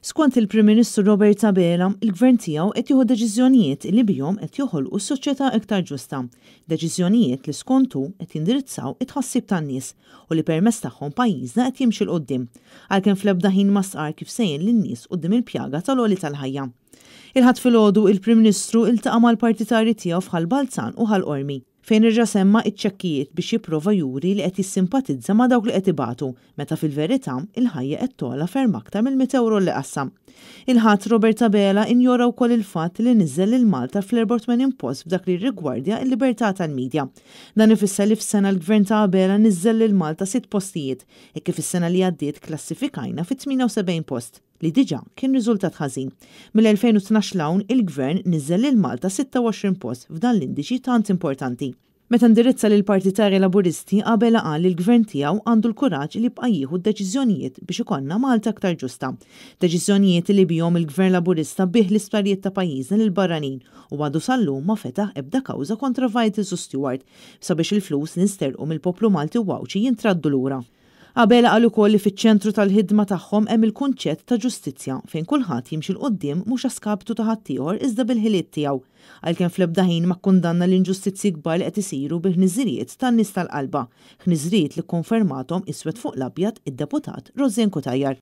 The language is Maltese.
Skont il-Prim Ministru Robert Abela, il-Gvern tiegħu qed jieħu deċiżjonijiet li bihom qed joħolqu soċjetà iktar ġusta. Deċiżjonijiet li skont hu qed jindirizzaw it-tħassib tan-nies u li permezz tagħhom pajjiżna qed jimxi 'l quddiem. Għalkemm fl-ebda ħin ma stqarr kif se jgħin lin-nies quddiem il-pjaga tal-għoli tal-ħajja. Il-Ħadd filgħodu, il-Prim Ministru iltaqa' mal-partitarji tiegħu f'Ħal Balzan u Ħal Qormi, fejn reġa' semma ċ-ċekkijiet biex jipprova juri li qed jissimpatizza ma' dawk li qed ibatu, meta fil-verità, il-ħajja qed togħla ferm aktar mill-mitt ewro li qassam. Il-Ħadd, Robert Abela injora wkoll il-fatt li niżżel lil Malta fl-84 post f'dak li jirrigwardja l-libertà tal-media. Dan ifisser li f'sena l-Gvern ta' Abela niżżel lil Malta sitt postijiet, hekk kif is-sena li għaddiet klassifikajna fit-78 post. Li diġà kien riżultat ħażin. Mill-2012 'l hawn, il-Gvern niżżel lil Malta 26 post f'dan l-indiċi tant importanti. Meta indirizza lill-partitarji Laburisti, Abela qal li l-Gvern tiegħu għandu l-kuraġġ li jibqa' jieħu d-deċiżjonijiet biex ikollna Malta aktar ġusta. Deċiżjonijiet li bihom il-Gvern Laburista biegħ l-isptarijiet ta' pajjiżna lill-barranin u għadu sal-lum ma fetaħ ebda kawża kontra Vitals u Steward sabiex il-flus li nsterqu mill-poplu Malti u Għawdxi jintraddu lura. Abela qal ukoll li fiċ-ċentru tal-ħidma tagħhom hemm il-kunċett ta' ġustizzja fejn kulħadd jimxi 'l quddiem mhux a skapitu ta' ħaddieħor iżda bil-ħiliet tiegħu. Għalkemm fl-ebda ħin ma kkundanna l-inġustizzji kbar li qed isiru bil-ħniżrijiet tan-nies tal-qalba, ħniżrijiet li kkonfermathom iswed fuq l-abjad id-Deputat Rosianne Cutajar.